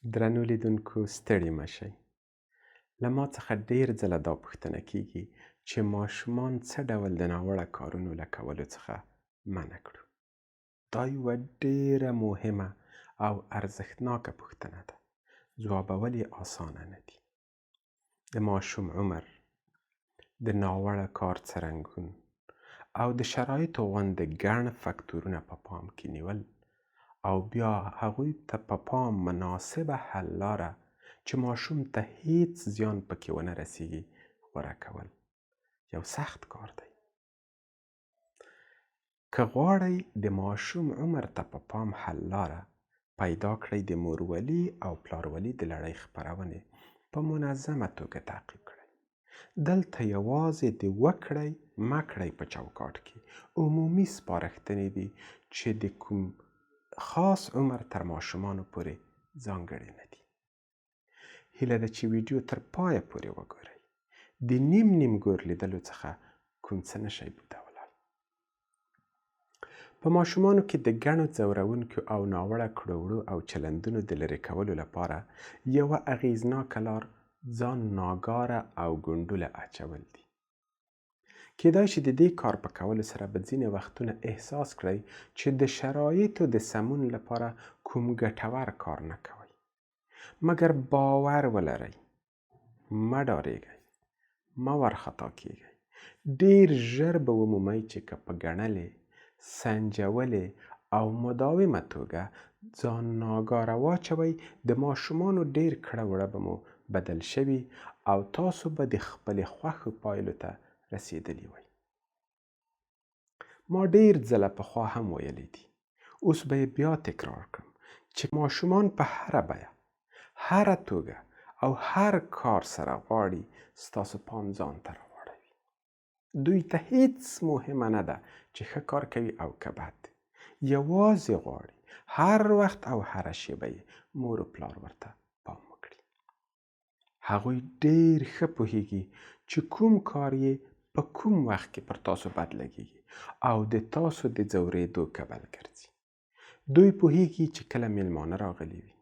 درنو لیدونکو ستړي مه شئ. له ما څخه ډېر ځله دا پوښتنه کیږي چې ماشومان څه ډول د ناوړه کارونو له کولو څخه منع کړو. دا یوه ډېره مهمه او ارزښتناکه پوښتنه ده، ځوابول یې اسانه نه دي. د ماشوم عمر، د ناوړه کار څرنګون او د شرایطو غوندې ګڼ فکتورونه په پام کې نیول او بیا هغوی ته په پام مناسبه حل لاره چې ماشوم ته هیڅ زیان پکې ونه رسیږي غوره کول یو سخت کار دی. که غواړئ د ماشوم عمر ته په پام حل لاره پیدا کړئ، د مورولي او پلارولي د لړۍ خپرونې په منظمه توګه تعقیب کړئ. دلته یوازې د وکړئ مه کړئ په چوکاټ کې عمومي سپارښتنې دي چې د کوم خاص عمر تر ماشومانو پورې ځانګړې نه دي. هیله ده چې ویډیو تر پایه پورې وګورئ. د نیم نیم ګور لیدلو څخه کوم څه نه شئ بودولای. په ماشومانو کې د ګڼو ځورونکو او ناوړه کړو وړو او چلندونو د لرې کولو لپاره یوه اغېزناکه لار ځان ناګاره او ګونډوله اچول دي. کېدای شي د دې کار په کولو سره به ځینې وختونه احساس کړئ چې د شرایطو د سمون لپاره کوم ګټور کار نه کوئ. مګر باور ولرئ، مه ډارېږئ، مه وارخطا کېږئ. ډېر ژر به ومومئ چې که په ګڼلې، سنجولې او مداومه توګه ځان ناګاره واچوئ، د ماشومانو ډېر کړه وړه به مو بدل شوي او تاسو به د خپلې خوښې پایلو ته رسېدلي وئ. ما ډېر ځله پخوا هم ویلي دي، اوس به یې بیا تکرار کړم چې ماشومان په هره بیه، هره توګه او هر کار سره غواړي ستاسو پام ځان ته راواړوي. دوی ته هیڅ مهمه نه ده چې ښه کار کوي او که بد، یوازې غواړي هر وخت او هره شېبه یې مور و پلار ورته پام وکړي. هغوی ډېر ښه پوهیږي چې کوم کار یې په کوم وخت کې پر تاسو بد لګیږي او د تاسو د ځورېدو کبل ګرځي. دوی پوهیږي چې کله میلمانه راغلي وي،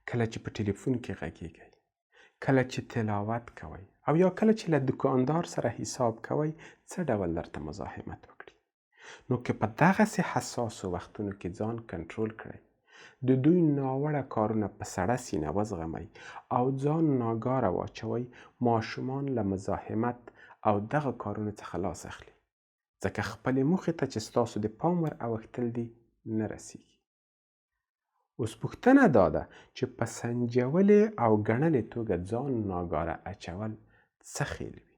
کله چې په ټلیفون کې غږیږئ، کله چې تلاوت کوئ او یا کله چې له دکاندار سره حساب کوئ څه ډول درته مزاحمت وکړي. نو که په دغسې حساسو وختونو کې ځان کنټرول کړئ، د دوی ناوړه کارونه په سړه سینه وزغمئ او ځان ناګاره واچوئ، ماشومان له مزاحمت او دغه کارونو څخه لاس اخلي، ځکه خپلې موخې ته چې ستاسو د پام ور اوښتل دي نه رسیږي. اوس پوښتنه دا ده چې په سنجولې او ګڼلې توګه ځان ناګاره اچول څه خیل وي؟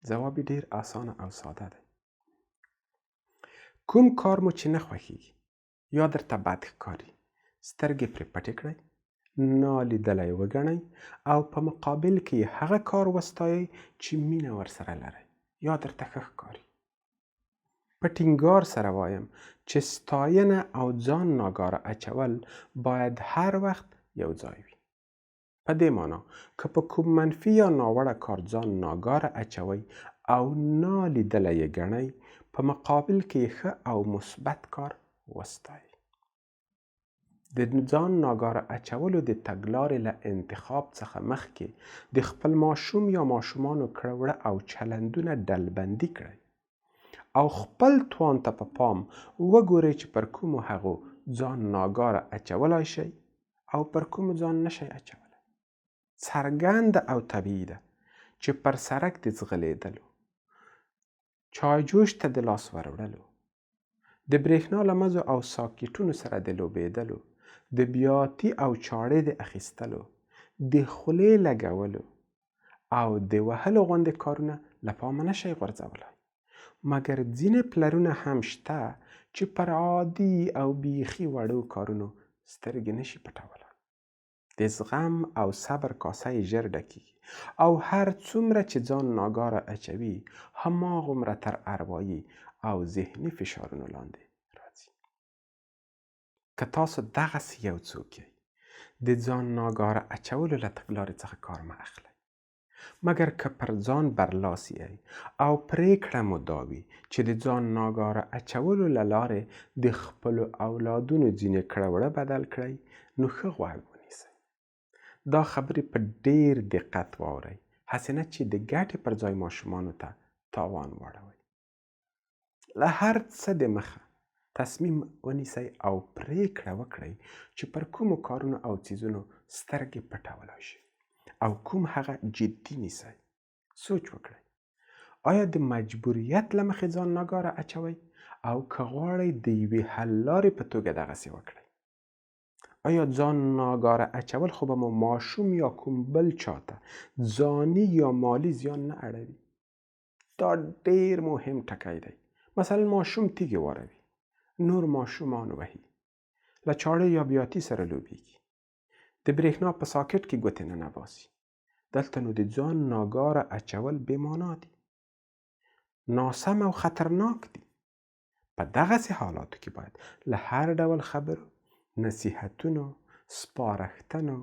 ځواب یې ډېر اسانه او ساده دی. کوم کار مو چې نه خوښیږي یا درته بد ښکاري، سترګې پرې پټې کړئ، نالیدلی وګڼئ او په مقابل کې یې هغه کار وستایئ چې مینه ورسره لرئ یا درته ښه ښکاري. په ټینګار سره وایم چې ستاینه او ځان ناګاره اچول باید هر وخت یو ځای وي. په دې معنا که په کوم منفي یا ناوړه کار ځان ناګاره اچوئ او نالیدلی یې ګڼئ، په مقابل کې یې ښه او مثبت کار وستایئ. د ځان ناګاره اچولو د تګلارې له انتخاب څخه مخکې د خپل ماشوم یا ماشومانو کړه وړه او چلندونه ډلبندي کړئ او خپل توان ته په پام وګورئ چې پر کومو هغو ځان ناګاره اچولای شئ او پر کومو ځان نه شئ اچولی. څرګنده او طبیعي ده چې پر سرک د ځغلېدلو، چایجوش ته د لاس وروړلو، د برېښنا له مزو او ساکټونو سره د لوبېدلو، د بیاتي او چاړې د اخیستلو، د خولې لګولو او د وهلو غوندې کارونه له پامه نه شئ غورځولای. مګر ځینې پلرونه هم شته چې پر عادي او بیخي وړو کارونو سترګې نه شي پټولای. د زغم او صبر کاسه یې ژر ډکېږي او هر څومره چې ځان ناګاره اچوي هماغومره تر اروایي او ذهني فشارونو لاندې راځي. که تاسو دغسې یو څوک یئ، د ځان ناګاره اچولو له تګلارې څخه کار مه اخلئ. مګر که پر ځان برلاسي یئ او پرېکړه مو دا وي چې د ځان ناګاره اچولو له لارې د خپلو اولادونو ځینې کړه وړه بدل کړئ، نو ښه غوږ ونیسئ. دا خبرې په ډېر دقت واورئ، هسې نه چې د ګټې پر ځای ماشومانو ته تاوان واړوئ. له هر څه د مخه تصمیم ونیسئ او پرېکړه وکړئ چې پر کومو کارونو او څیزونو سترګې پټولای شئ او کوم هغه جدي نیسئ. سوچ وکړئ، آیا د مجبوریت له مخې ځان ناګاره اچوئ او که غواړئ د یوې حل لارې په توګه دغسې وکړئ؟ آیا ځان ناګاره اچول خو به مو ماشوم یا کوم بل چاته ځاني یا مالي زیان نه اړوي؟ دا ډیر مهم ټکی دی. مثلا ماشوم تیږې واروي، نور ماشومان وهي، له چاړې یا بیاتي سره لوبیږي، د برېښنا په ساکټ کې ګوتې ننباسي. دلته نو د ځان ناګاره اچول بې معنا دي، ناسم او خطرناک دي. په دغسې حالاتو کې باید له هر ډول خبرو، نصیحتونو، سپارښتنو،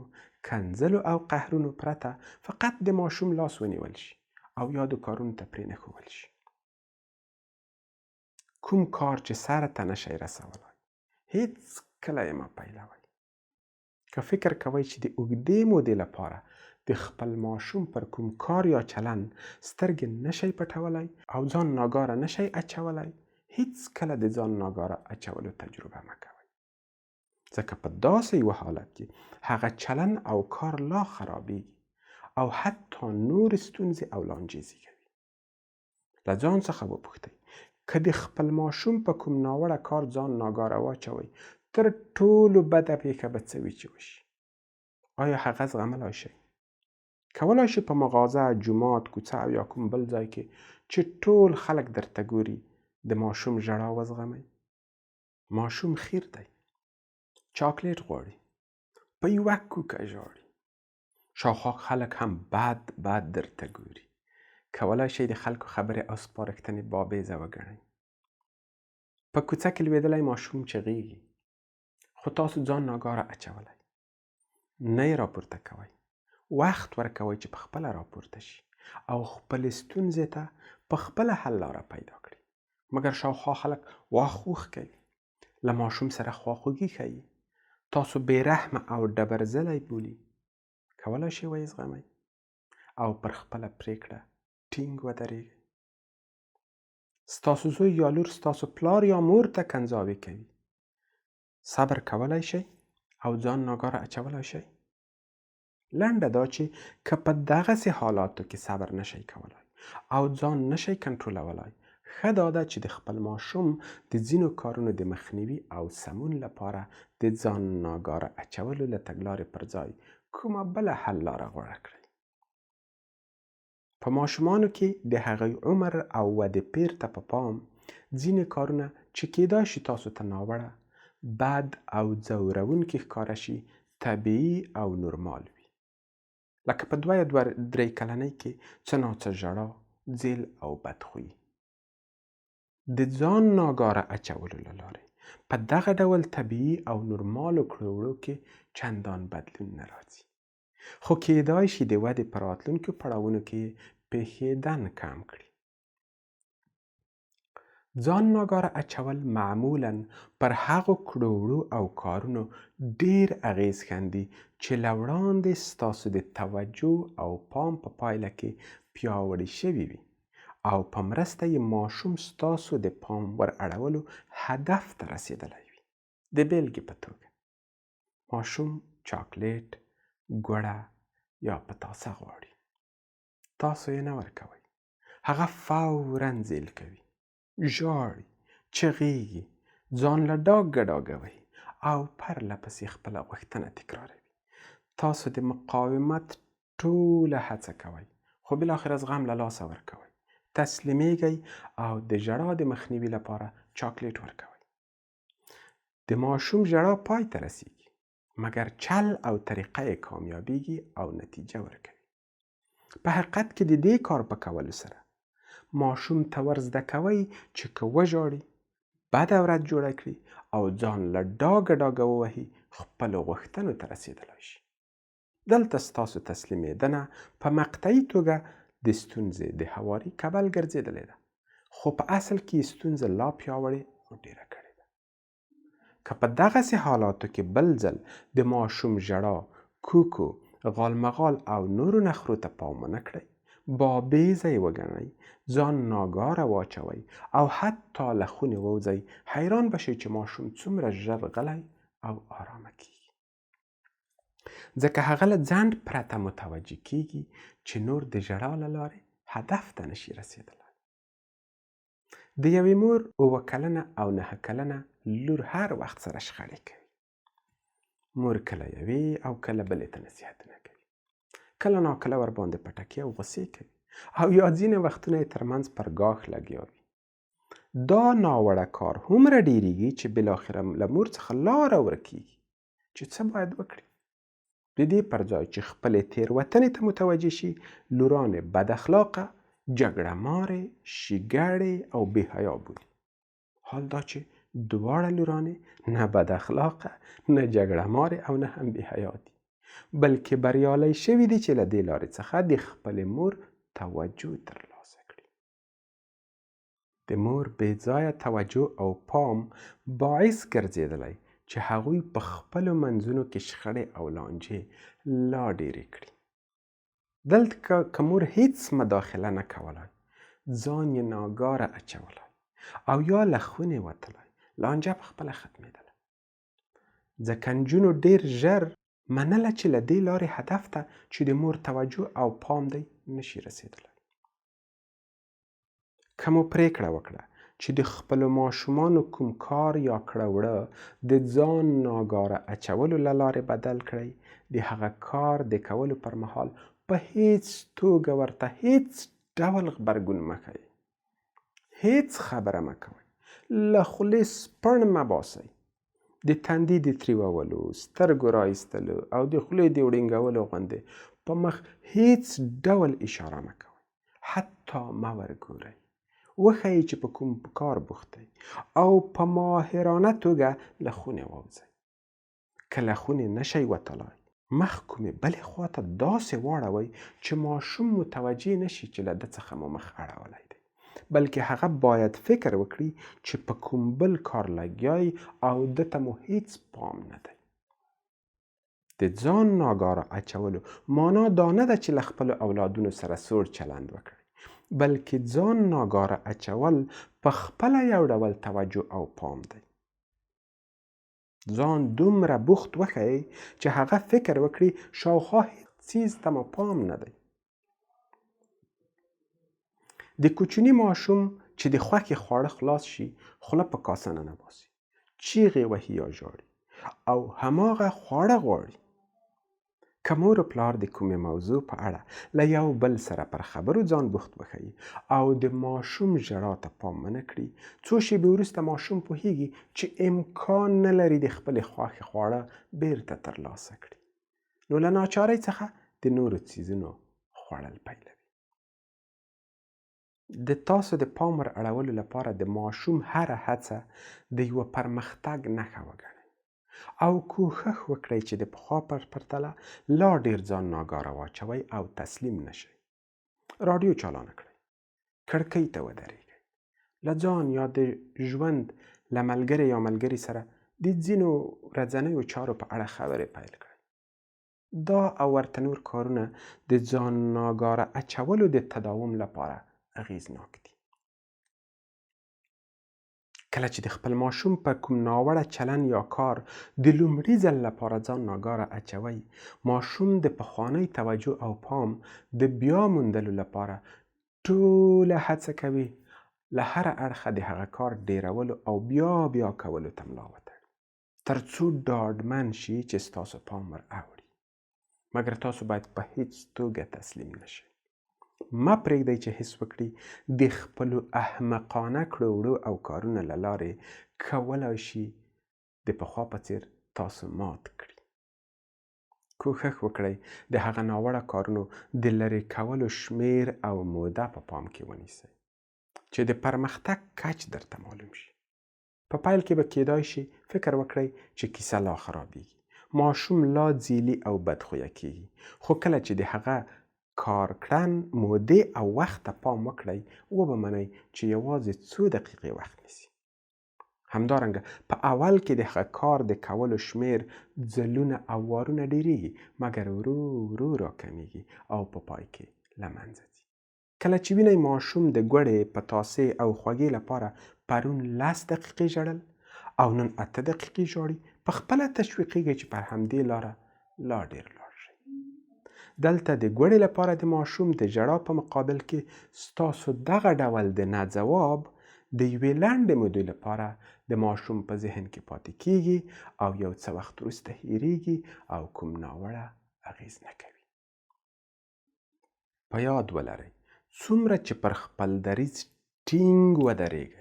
کنځلو او قهرونو پرته فقط د ماشوم لاس ونیول شي او یادو کارونو ته پرې نښول شي. کوم کار چې سر ته نه شئ رسولای، هیڅکله یې مه پیلوئ. که فکر کوئ چې د اوږدې مودې لپاره د خپل ماشوم پر کوم کار یا چلند سترګې نه شئ پټولای او ځان ناګاره نه شئ اچولای، هیڅکله د ځان ناګاره اچولو تجربه مه کوئ، ځکه په داسې یوه حالت کې هغه چلن او کار لا خرابیږي او حتی نورې ستونزې او لانجې زیږوي. له ځان څخه وپوښتئ، که د خپل ماشوم په کوم ناوړه کار ځان ناګاره واچوئ، تر ټولو بده پېښه به څه وي چې وشي؟ آیا هغه زغملای شئ؟ کولای شئ په مغازه، جومات، کوڅه او یا کوم بل ځای کې چې ټول خلک درته ګوري د ماشوم ژړا وزغمئ؟ ماشوم خیر دی، چاکلیټ غواړي، په یوه کوکه ژاړي، شاوخوا خلک هم بد بد درته ګوري. کولای شئ د خلکو خبرې او سپارښتنې بابېزه وګڼئ. په کوڅه کې لوېدلی ماشوم چغېږي، خو تاسو ځان ناګاره اچولی، نه یې راپورته کوئ. وخت ورکوئ چې په خپله راپورته شي او خپلې ستونزې ته په خپله حل لاره پیدا کړي. مګر شاوخوا خلک واخوخ کوي، له ماشوم سره خواخوږي ښيي، تاسو بې رحمه او ډبرځلی بولي. کولای شئ ویې زغمئ او پر خپله پرېکړه ټینګ ودرېږئ. ستاسو زوی یا لور ستاسو پلار یا مور ته کنځاوې کوي، صبر کولای شئ او ځان ناګاره اچولای شئ؟ لنډه دا چې که په دغسې حالاتو کې صبر نشئ کولای او ځان نشئ کنټرولولای، ښه دا ده چې د خپل ماشوم د ځینو کارونو د مخنیوي او سمون لپاره د ځان ناګاره اچولو له تګلارې پر ځای کومه بله حل لاره غوره کړئ. په ماشومانو کې د هغوی عمر او ودې پېر ته په پام ځینې کارونه چې کېدای شي تاسو ته ناوړه، بد او ځورونکي ښکاره شي، طبیعي او نورمال وي. لکه په 2 یا 3 کلنۍ کې څه ناڅه ژړا، ځیل او بدخویي. د ځان ناګاره اچولو له لارې په دغه ډول طبیعي او نورمالو کړو وړو کې چندان بدلون نه راځي، خو کېدای شي د ودې په راتلونکو پړاوونو کې یې پېښېدن کم کړي. ځان ناګاره اچول معمولاً پر هغو کړو وړو او کارونو ډېر اغېز ښندي چې له وړاندې ستاسو د توجه او پام په پایله کې پیاوړي شوي وي او په مرسته یې ماشوم ستاسو د پام ور اړولو هدف ته رسېدلی وي. د بېلګې په توګه، ماشوم چاکلیټ، ګوړه یا پتاسه غواړي، تاسو یې نه ورکوئ، هغه فوراً ځیل کوي، ژاړي، چغېږي، ځان له ډاګه ډاګه وهي او پرله پسې خپله غوښتنه تکراروي. تاسو د مقاومت ټوله هڅه کوئ، خو بالاخره زغم له لاسه ورکوئ، تسلیمېږئ او د ژړا د مخنیوي لپاره چاکلیټ ورکوئ. د ماشوم ژړا پای ته رسیږي، مګر چل او طریقه یې کامیابیږي او نتیجه ورکوي. په حقیقت کې د دې کار په کولو سره ماشوم ته ور زده کوئ چې که وژاړي، بده ورځ جوړه کړي او ځان له ډاګه ډاګه ووهي، خپلو غوښتنو ته رسېدلای شي. دلته ستاسو تسلیمېدنه په مقطعي توګه د ستونزې د هواري کبل ګرځېدلې ده، خو په اصل کې یې ستونزه لا پیاوړې او ډېره کړې ده. که په دغسې حالاتو کې بل ځل د ماشوم ژړا، کوکو غالمغال او نورو نخرو ته پام ونه کړئ، بابېزه یې وګڼئ، ځان ناګاره واچوئ او حتی له خونې ووځئ، حیران به شئ چې ماشوم څومره ژر غلی او آرامه کیږي. ځکه هغه له ځنډ پرته متوجه کیږي چې نور د ژړا له لارې هدف ته نشي رسېدلی. د یوې مور 7 کلنه او 9 کلنه لور هر وخت سره شخړې کوي. مور کله یوې او کله بلې ته نصیحتونه کوي، کله ناکله ورباندې پټکې او غوسې کوي او یا ځینې وختونه یې ترمنځ پر ګاښ لګیا وي. دا ناوړه کار هومره ډېرېږي چې بالاخره له مور څخه لاره ورکېږي چې څه باید وکړي. د دې پر ځای چې خپلې تېروتنې ته متوجه شي، لورانې بد اخلاقه، جګړه مارې، شیګړې او بې حیا بولي. حال دا چې دواړه لورانې نه بد اخلاقه، نه جګړه مارې او نه هم بې حیا دي، بلکې بریالی شوي دي چې له دې لارې څخه د خپلې مور توجه ترلاسه کړي. د مور بې ځایه توجه او پام باعث ګرځېدلی چې هغوی په خپلو منځونو کې شخړې او لانجې لا ډېرې کړي. دلته که مور هیڅ مداخله نه کولای، ځان یې ناګاره اچولای او یا له خونې وتلای، لانجه په خپله ختمېدله. ځکه نجونو ډېر ژر منله چې له دې لارې هدف ته چې د مور توجه او پام دی نشي رسېدلی. که مو پرېکړه وکړه چې د خپلو ماشومانو کوم کار یا کړه وړه د ځان ناګاره اچولو له لارې بدل کړئ، د هغه کار د کولو پر مهال په هیڅ توګه ورته هیڅ ډول غبرګون مه ښیئ، هیڅ خبره مه کوئ، له خولې سپڼ مه باسئ، د تندي د تریولو، سترګو را ایستلو او د خولې د وړینګولو غوندې په مخ هیڅ ډول اشاره مه کوئ، حتی مه ورګورئ. وښیئ چې په کوم کار بوخت دی او په ماهرانه توګه له خونې ووځئ. که له خونې نشئ وتلای، مخ کومې بلې خواته داسې واړوئ چې ماشوم متوجه نشي چې له ده څخه مو مخ اړولی دی، بلکې هغه باید فکر وکړي چې په کوم بل کار لګیای او ده ته مو هیڅ پام نه دی. د ځان ناګاره اچولو معنا دا نه ده چې له خپلو اولادونو سره سوړ چلند وکړئ، بلکې ځان ناګاره اچول په خپله یو ډول توجه او پام دی. ځان دومره بوخت وښیئ چې هغه فکر وکړي شاوخوا هیڅ څیز ته مو پام نه دی. د کوچني ماشوم چې د خوښې خواړه خلاص شي، خوله په کاسه ننباسي، چیغې وهي یا ژاړي او هماغه خواړه غواړي. که مور و پلار د کومې موضوع په اړه له یو بل سره پر خبرو ځان بوخت وښیي او د ماشوم ژړا ته پام ونه کړي، څو شېبې وروسته ماشوم پوهیږي چې امکان نه لري د خپلې خوښې خواړه بیرته ترلاسه کړي، نو له ناچارۍ څخه د نورو څیزونو خوړل پیلوي. د تاسو د پام ور اړولو لپاره د ماشوم هره هڅه د یوه پرمختګ نښه وګڼئ او کوښښ وکړئ چې د پخوا پر پرتله لا ډېر ځان ناګاره واچوئ او تسلیم نه شئ. راډیو چالانه کړئ، کړکۍ ته ودرېږئ، له ځان یا د ژوند له ملګرې یا ملګري سره د ځینو ورځنیو چارو په اړه خبرې پیل کړئ. دا او ورته نور کارونه د ځان ناګاره اچولو د تداوم لپاره اغېزناک دي. کله چې د خپل ماشوم په کوم ناوړه چلن یا کار د لومړي ځل لپاره ځان ناګاره اچوئ، ماشوم د پخوانۍ توجه او پام د بیا موندلو لپاره ټوله هڅه کوي له هره اړخه د هغه کار ډېرولو او بیا بیا کولو ته ملا وتړي، تر څو ډاډمن شي چې ستاسو پام ور اوړي. مګر تاسو باید په هیڅ توګه تسلیم نه شئ. مه پرېږدئ چې حس وکړي د خپلو احمقانه کړو وړو او کارونو له لارې کولای شي د پخوا په څېر تاسو مات کړي. کوښښ وکړئ د هغه ناوړه کارونو د لرې کولو شمېر او موده په پام کې ونیسئ چې د پرمختګ کچ درته معلوم شي. په پیل کې به کېدای شي فکر وکړئ چې کیسه لا خرابېږي، ماشوم لا ځیلي او بدخویه کېږي، خو کله چې د هغه کار کړن مودې او وخت ته پام وکړئ، وبه منئ چې یوازې څو دقیقې وخت نیسي. همدارنګه په اول کې د هغه کار د کولو شمېر ځلونه او وارونه ډېرېږي، مګر ورو ورو راکمېږي او په پای کې له منځه ځي. کله چې وینئ ماشوم د ګوړې، پتاسې او خوږې لپاره پرون 10 دقیقې ژړل او نن 8 دقیقې ژاړي، په خپله تشویقېږئ چې پر همدې لاره لا ډېر لاړ شئ. دلته د ګوړې لپاره د ماشوم د ژړا په مقابل کې ستاسو دغه ډول د نه ځواب د یوې لنډې مودې لپاره د ماشوم په ذهن کې پاتې کیږي او یو څه وخت وروسته هیریږي او کوم ناوړه اغیز نه کوي. په یاد ولرئ، څومره چې پر خپل دریځ ټینګ ودرېږئ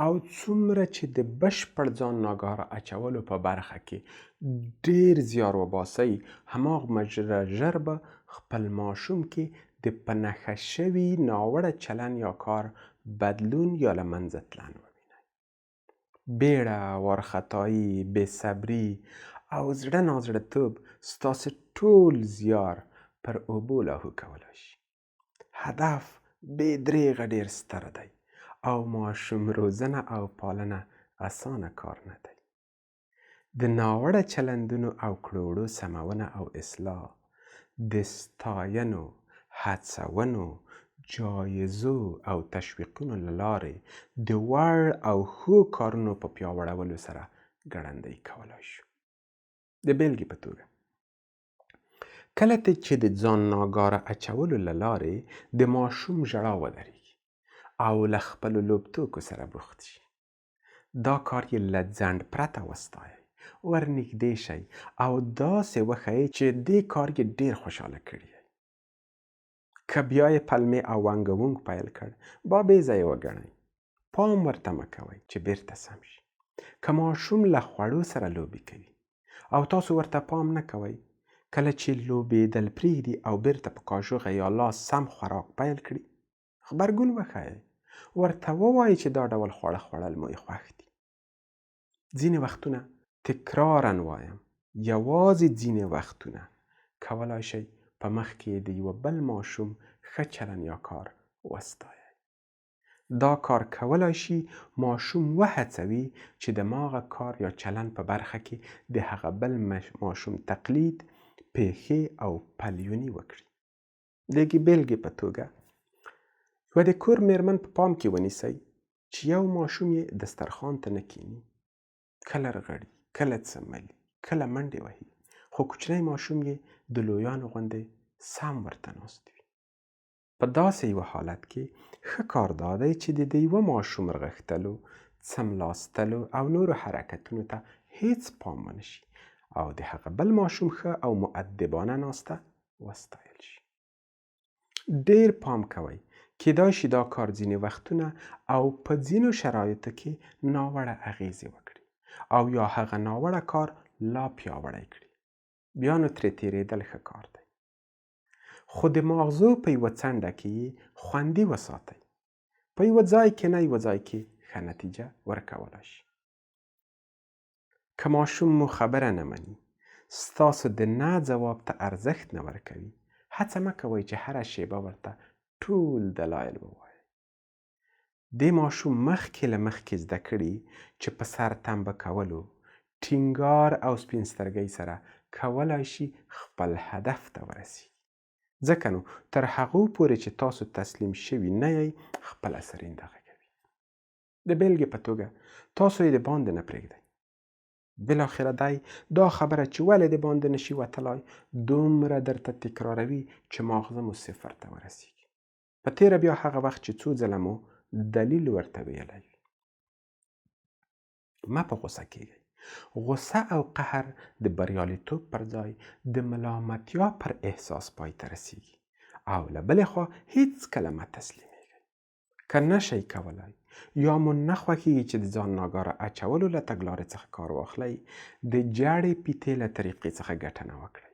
او څومره چې د بشپړ ځان ناګاره اچولو په برخه کې ډیر زیار وباسئ، هماغومره ژر به خپل ماشوم کې د په نښه شوي ناوړه چلن یا کار بدلون یا له منځه تلن ووینئ. بیړه، وارخطایی، بې صبري او زړه نازړه توب ستاسې ټول زیار پر اوبو لاهو کولای شي. هدف بې درېغه ډېر ستر دی او ماشوم روزنه او پالنه اسانه کار نه دی. د ناوړه چلندونو او کړو وړو سمونه او اصلاح د ستاینو، هڅونو، جایزو او تشویقونو له لارې د وړ او ښو کارونو په پیاوړولو سره ګړندۍ کولای شو. د بېلګې په توګه، کله چې د ځان ناګاره اچولو له لارې د ماشوم ژړا ودرېږي او له خپلو لوبتوکو سره بوخت شي، دا کار یې له ځنډ پرته وستایئ، ورنږدې شئ او داسې وښیئ چې دې کار یې ډېر خوشحاله کړی. که بیا یې پلمې او ونګ پیل کړ، بابېزه یې وګڼئ، پام ورته مه کوئ چې بیرته سم شي. که ماشوم له خوړو سره لوبې کوي او تاسو ورته پام نه کوئ، کله چې لوبېدل پرېږدي او بیرته په کاژوغه یا لاس سم خوراک پیل کړي، غبرګون وښیئ، ورته ووایئ چې دا ډول خواړه خوړل مو یې خوښ دي. ځینې وختونه، تکراراً وایم، یوازې ځینې وختونه کولای شئ په مخ کې د یوه بل ماشوم ښه چلن یا کار وستایئ. دا کار کولای شي ماشوم وهڅوي چې د ماغه کار یا چلن په برخه کې د هغه بل ماشوم تقلید، پېښې او پلیوني وکړي. د بېلګې په توګه، یوه د کور میرمن په پام کې ونیسئ چې یو ماشوم یې دسترخوان ته نه کیني، کله رغړي، کله څملي، کله منډې وهي، خو کوچنی ماشوم یې د لویانو غوندې سم ورته ناست وي. په داسې یوه حالت کې ښه کار دا دی چې د یوه ماشوم رغښتلو، څملاستلو او نورو حرکتونو ته هیڅ پام ونه شي او د هغه بل ماشوم ښه او مؤدبانه ناسته وستایل شي. ډیر پام کوئ، کیدای شي دا کار ځینې وختونه او په ځینو شرایطو کې ناوړه اغیزې وکړي او یا هغه ناوړه کار لا پیاوړی کړي. بیا نو ترې تېرېدل ښه کار دی، خو د ماغزو په یوه څنډه کې یې خوندي وساتئ. په یوه ځای کې نه یوه ځای کې ښه نتیجه ورکولای شي. که ماشوم مو خبره نه مني، ستاسو د نه ځواب ته ارزښت نه ورکوي، هڅه مه کوئ چې هره شېبه ورته ټول دلایل ووایئ. دې ماشوم مخکې له مخکې زده کړي چې په سر تنبه کولو، ټینګار او سپین سترګۍ سره کولای شي خپل هدف ته ورسیږي. ځکه نو تر هغو پورې چې تاسو تسلیم شوي نه یئ، خپله سرینده غږوي. د بېلګې په توګه، تاسو یې د باندې نه پرېږدئ. بالاخره دی دا خبره چې ولې د باندې نشي وتلای دومره درته تکراروي چې ماغزه مو صفر ته ورسیږي. په تېره بیا هغه وخت چې څو ځله مو دلیل ورته ویلی وي. مه په غوسه کیږئ. غوسه او قهر د بریالیتوب پر ځای د ملامتیا پر احساس پای ته رسیږي او له بلې خوا هیڅکله مه تسلیمیږئ. که نه شئ کولای یا مو نه خوښیږي چې د ځان ناګاره اچولو له تګلارې څخه کار واخلئ، د جړې پیتې له طریقې څخه ګټنه وکړئ.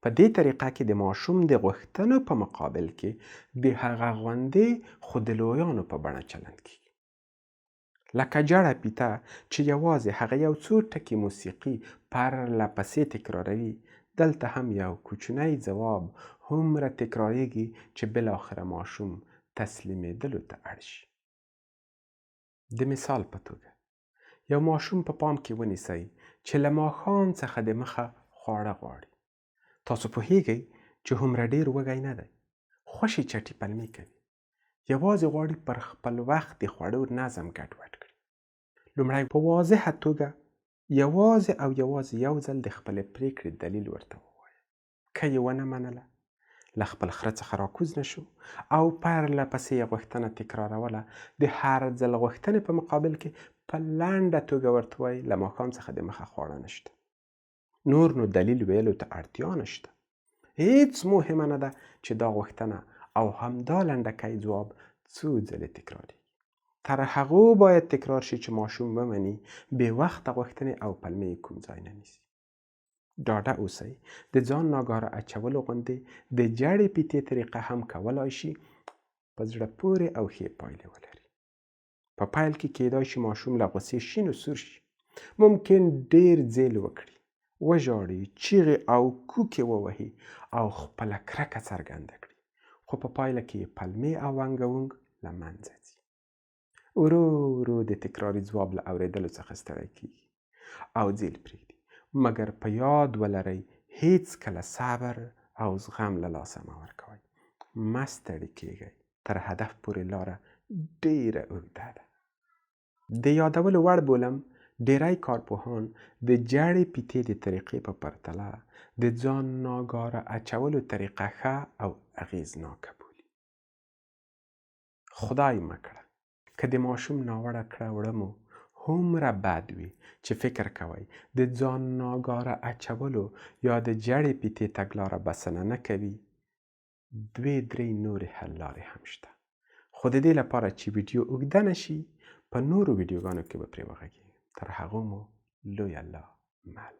په دې طریقه کې د ماشوم د غوښتنو په مقابل کې د هغه غوندې خو د لویانو په بڼه چلند کیږي. لکه جړه پیته چې یوازې هغه یو څو ټکي موسیقي پرله پسې تکراروي، دلته هم یو کوچنی ځواب هومره تکراریږي چې بالاخره ماشوم تسلیمېدلو ته اړ شي. د مثال په توګه، یو ماشوم په پام کې ونیسئ چې له ماښام څخه د مخه خواړه غواړي. تاسو پوهیږئ چې هومره ډیر وږی نه دی، خوشې چټي پلمې کوي، یوازې غواړي پر خپل وخت د خوړو نظم ګډوډ کړي. لومړی په واضحه توګه یوازې او یوازې یو ځل د خپلې پرېکړې دلیل ورته ووایئ. که یې ونه منله، له خپل خره څخه راکوز نه شو او پرله پسې یې غوښتنه تکراروله، د هر ځل غوښتنې په مقابل کې په لنډه توګه ورته وایي له ماښام څخه د مخه خواړه نشته. نور نو دلیل ویلو ته اړتیا نشته. هیڅ مهمه نه ده چې دا غوښتنه او همدا لنډکی ځواب څو ځلې تکرارېږي. تر هغو باید تکرار شي چې ماشوم ومني بې وخته غوښتنې او پلمې یې کوم ځای نه نیسي. ډاډه اوسئ د ځان ناګاره اچولو غوندې د جړې پیتې طریقه هم کولای شي په زړه پورې او ښې پایلې ولري. په پیل کې کیدای شي ماشوم له غوسې شین و سور شي، ممکن ډیر ځیل وکړي، وژاړي، چیغې او کوکې ووهي او خپله کرکه څرګنده کړي، خو په پایله کې یې پلمې او انګونګ له منځه ځي. ورو ورو د تکراري ځواب له اورېدلو څخه ستړی کیږي او ځیل پرېږدي. مګر په یاد ولرئ هیڅکله صبر او زغم له لاسه مه ورکوئ، مه ستړي کیږئ، تر هدف پورې لاره ډیره اوږده ده. د یادولو وړ بولم ډیری کارپوهان د جړې پیتې د طریقې په پرتله د ځان ناګاره اچولو طریقه ښه او اغیزناکه بولي. خدای مه کړه که د ماشوم ناوړه کړه وړه مو هومره بد وي چې فکر کوئ د ځان ناګاره اچولو یا د جړې پیتې تګلاره بسنه نه کوي، دوې درې نورې حل لارې هم شته، خو د دې لپاره چې ویډیو اوږده نه شي په نورو ویډیوګانو کې به پرې وغږېږم. تر هغو مو لوی الله مل.